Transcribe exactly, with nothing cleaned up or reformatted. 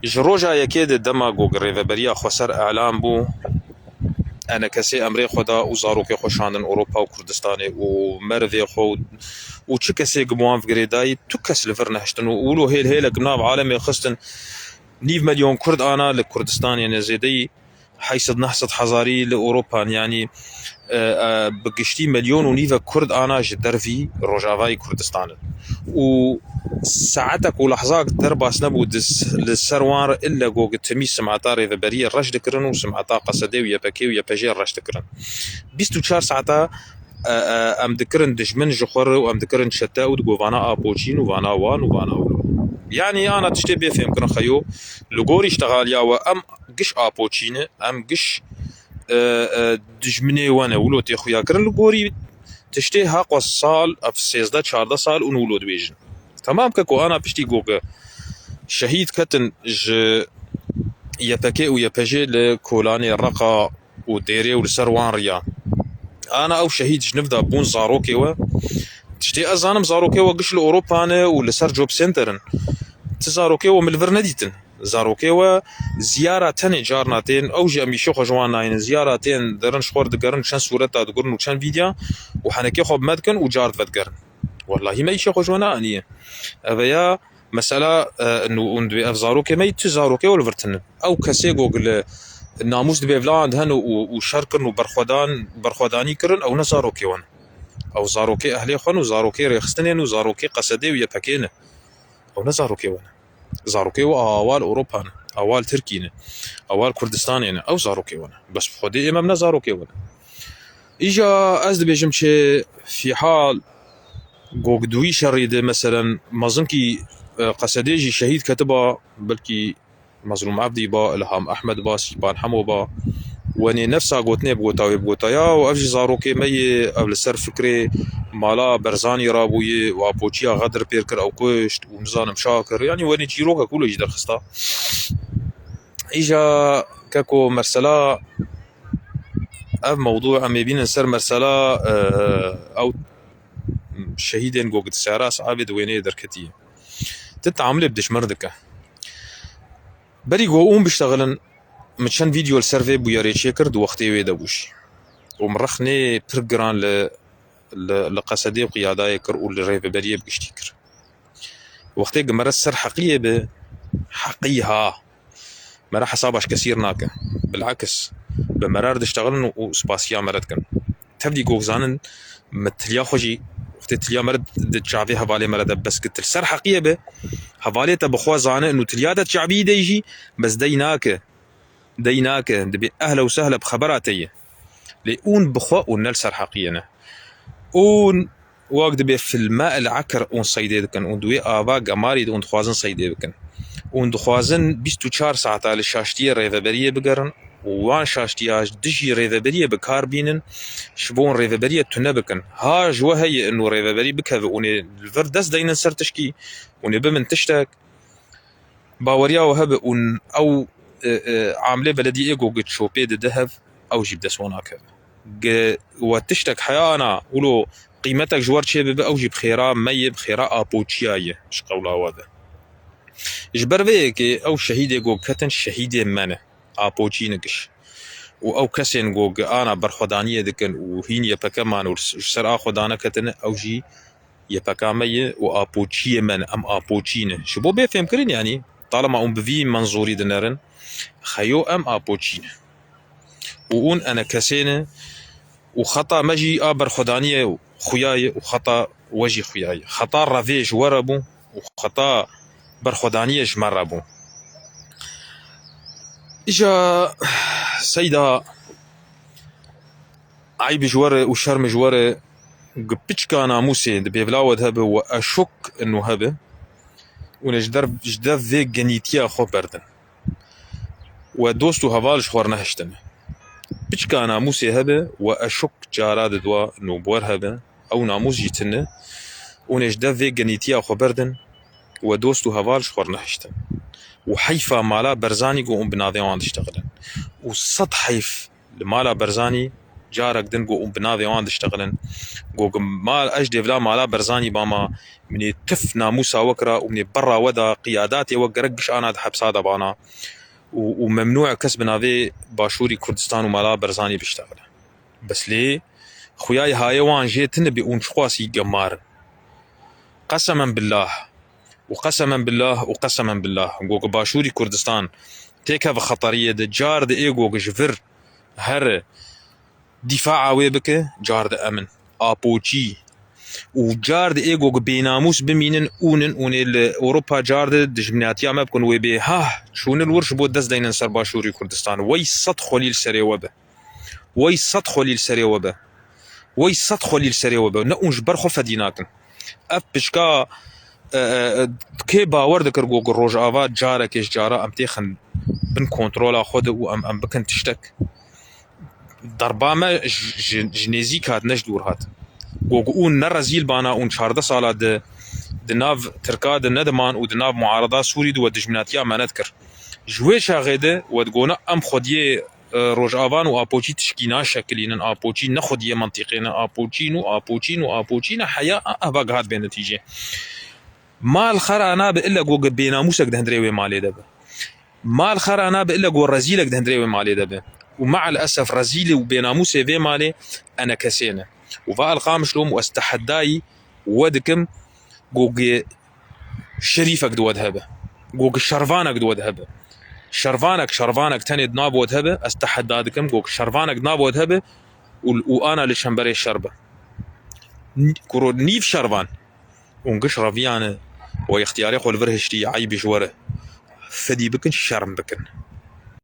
Ji roja yekê de dema ku rêveberiya xweser elan bû, enekesê emrê xwe da û zarokê xwe şandin Ewropa û Kurdistanê û merivê xwe û, û çi kesê ku bi wan girêdayî, tu kes li vir nehiştin û wilo hêl hêlek bi nav alemê xistin. Nîv milyon Kurd ana li Kurdistanê ne zêdeyî heyt sed neh sed hezarî li Ewropan, yanî, e, e, bi giştî milyon û nîvek Kurd ana ji dervî Rojavayê Kurdistanê. Û saetek û lehzak derbas nebû dis-, li ser wan re ille ku timî simeta rêveberiyê reş dikirin û simeta Qesedê û Y P K û Y P J reş dikirin. Bîst û çar saeta, e, e, em dikirin dijmin ji xwe re û em dikirin çete û digo vana apoçîn û vana wan û vana wan. Yanî ana tiştê bê fêmkirin xeyo, li gorî îştexaliya we em giş apoçî ne, em giş, e, e, dijminê we ne, wilo tê xuya kirin. Li gorî tiştê haqwe sal, ev sêzdeh çardeh sal ûn wilo dibêjin. Temam ke ku ana piştî ku ke şehîd ketin ji Y P K û Y P J li Kolanê, Reqa û Dêrê û li ser wan riya. Ana ew şehîd ji niv de bûn zarokê we. Tiştê ez zanim zarokê we giş li Ewropa ne û li ser job center in. Ti zarokê we min li vir nedîtin. Zarokê we ziyara tenê carna tên, ew jî em îşê xwe ji wan nayînin. Ziyara tên, derin ji xwe re digerin, çend sûreta digirin û çend vîdya û henekê xwe bi me dikin û car dive digerin. Wellahî me îşê xwe ji we neaniye. Eve ya mesela, e, nû ûn divê ev zarokê me yî tu zarokê we li vir tinin. Ew kesê ku li namûs dibê vilayan dihen û, û, û şer kirin û berxwedan, berxwedanî kirin, ew ne zarokê we ne. Ew zarokê ehlê xwe ne û zarokê rêxistinê ne û zarokê Qesedê û Y P K ne. Ew ne zarokê we ne. Zarokê we awa li Ewropa ne, awa li Tirkî ne, awa li Kurdistanê ne. Ew zarokê we ne. Bes bi Xwedê ê me ne zarokê we ne. Îja ez dibêjim çi fîhal gog di wî şerî de, meselen, mezinkî, e, Qesedê jî şehîd ketiba, belkî Mezlûm Evdî ba, Ilham Ehmed ba, Sîpan Hemo ba. Wenê nefsa gotinê bigota wê bigota ya û ev jî zarokê me yê, ev li ser fikrê mala Berzanî rabûyê û apoçiya Xedir pêr kir, ew kuşt û nizanim şa kir. Yanî wenê çîrokek wilo jî derxista. Îja keko mesela ev mewdû em ê bînin ser mesela, e, ew şehîdên ku di sehra Siabê di wêneyê derketiye. Ti teamilê bi dijmin re dike. Berî ku hûn biştexilin, min çend vîdeo li ser vê bûyerê çêkir, di wextê wê de bû jî. Û min rexnê pir giran li, li, li Qesedê û qiyadayê kir û li rêveberiyê bi giştî kir. Wextê ku mere ser heqiyê bi, heqî ha, mere hesaba ji kesî re nake. Bilekis, bi mere re diştexilin û, û spasiya mere dikin. Tevlî gok zanin, me tiliya xwe jî, wextê tiliya mere di çavê hevalê mere de bes gitir. Ser heqiyê be, hevalê te bi xwe zane, û tiliya de çavî dey jî, bes dey nake. Dey nake. Dibê ehle û sehle bi xebera te ye. Lê ûn bi xwe û ne li ser heqiyê ne. Ûn wek dibê fil me el ekir ûn seydê dikin. Ûn di wê ava gemarî de ûn dixwazin seydê bikin. Ûn dixwazin bîst û çar saeta li şaştiyê rêveberiyê bigerin. Û wan şaştiya dijî rêveberiyê bi kar bînin, ji bo hûn rêveberiyê tune bikin. Ha ji we heye û rêveberî bikeve û nê li vir dest deynin ser tişkî û nê bibin tiştek. Baweriya we hebe û ew, e, e, amilê belediyê ku gi çopê dide hev, ew jî bi dest we nakeve. Gi we tiştek heyana wilo qîmetek ji we re çê bibe, ew jî bi xêra me ye, bi xêra apoçiya ye ji qewla we de. Ji ber vê yekê ew şehîdê ku ketin şehîdê me ne. Apoçî ne giş. Û ew kesên ku gi ana berxwedaniyê dikin û hîn Y P K man û ji ser a xwe daneketine, ew jî Y P K me ye û apoçiyê me ne. Em apoçî ne. Ji bo bê fêmkirin, yanî, talema hûn bi vî menzûrî dinerin, xeyo em apoçî ne. Û hûn enekesê ne û xeta me jî a berxwedaniyê xuya ye û xeta we jî xuya ye. Xeta revê ji we re bû û xeta berxwedaniyê ji me re bû. Îja seyda eyb ji we re û şerm ji we re, gi piçka namûsê di bêvla we de hebe we eşok û hebe, û ne ji der, ji dev vê genîtiya xwe berdin. We dost û heval ji xwe re nehiştine. Piçka namûsê hebe we eşok cara di dua nû bi wer hebe, ew namûs jî tine, û ne ji dev vê genîtiya xwe berdin, we dost û heval ji xwe re nehiştin. Û heyfa mala Berzanî ku hûn bi navê wan diştexilin. Û sed heyf li mala Berzanî Carek din go û bi navê wan diştexilin. Go ki mal, ez dê vila mala Berzanî bama, min ê tif namûsa we kira û min ê berra we da, qiyadatê we gerek giş ana di hepsa de bana. Û, û memnû e kes bi navê Başûrî Kurdistan û mala Berzanî biştexile. Bes lê xuyayê hayê wan jê tine bê ûn çiqasî gemar in. Qesemen billah û qesemen billah û qesemen billah, go ki Başûrî Kurdistan têkeve xeteriyê de, car de ê go ki ji vir here dîfaa wê bike, car de em in. Apoçî. Û car de ê go ki bênamûs bimînin, ûn in, ûn ê li Ewropa car de dijminatiya me bikin, wê bê, ha, çûnin wir ji bo dest deynin ser Başûrî Kurdistan. Wey sed xwelî li serê we be. Wey sed xwelî li serê we be. Wey sed xwelî li serê we be. Ne ûn ji ber xwe fedî nakin. Ev pişka, e, e, e, kê bawer dikir go, go Rojava carekê ji cara em têxin bin kontrola xwe de û em, em bikin tiştek. Derba me ji, ji, ji nêzîk hat, ne ji dûr hat. Go, go û ne rezîl bana û çardeh sala di, di nav Tirka de nediman û di nav muarada Sûrî de we dijminatiya me nedikir. Ji wê çaxê de we digona em xwediyê, e, Rojavan û Apoçî tişkî naşekilînin, Apoçî ne xwediyê mentiqê ne, Apoçîn û Apoçîn û Apoçî ne, heya a, eva gihat bê netîcê. Mal xera nabe illa go ge bênamûsek di hundirê wê malê de be. Mal xera nabe illa go rezîlek di hundirê wê malê de be. Û me'el esef rezîlê û bênamûsê vê malê enekesê ne. Û va Elqamişlo û ez teheddayî we dikim, go ge şerîfek di we de hebe. Go ge şervanek di we de hebe. Şervanek, şervanek tenê di nav we de hebe, ez tehedda dikim, go ge şervanek di nav we de hebe û, û ana li çemberê şer be. N-, kuro nîv şervan. Û giş reviyane û ixtiyarê xwe li vir hiştî, eybî ji we re. Fedî bikin, şerm bikin.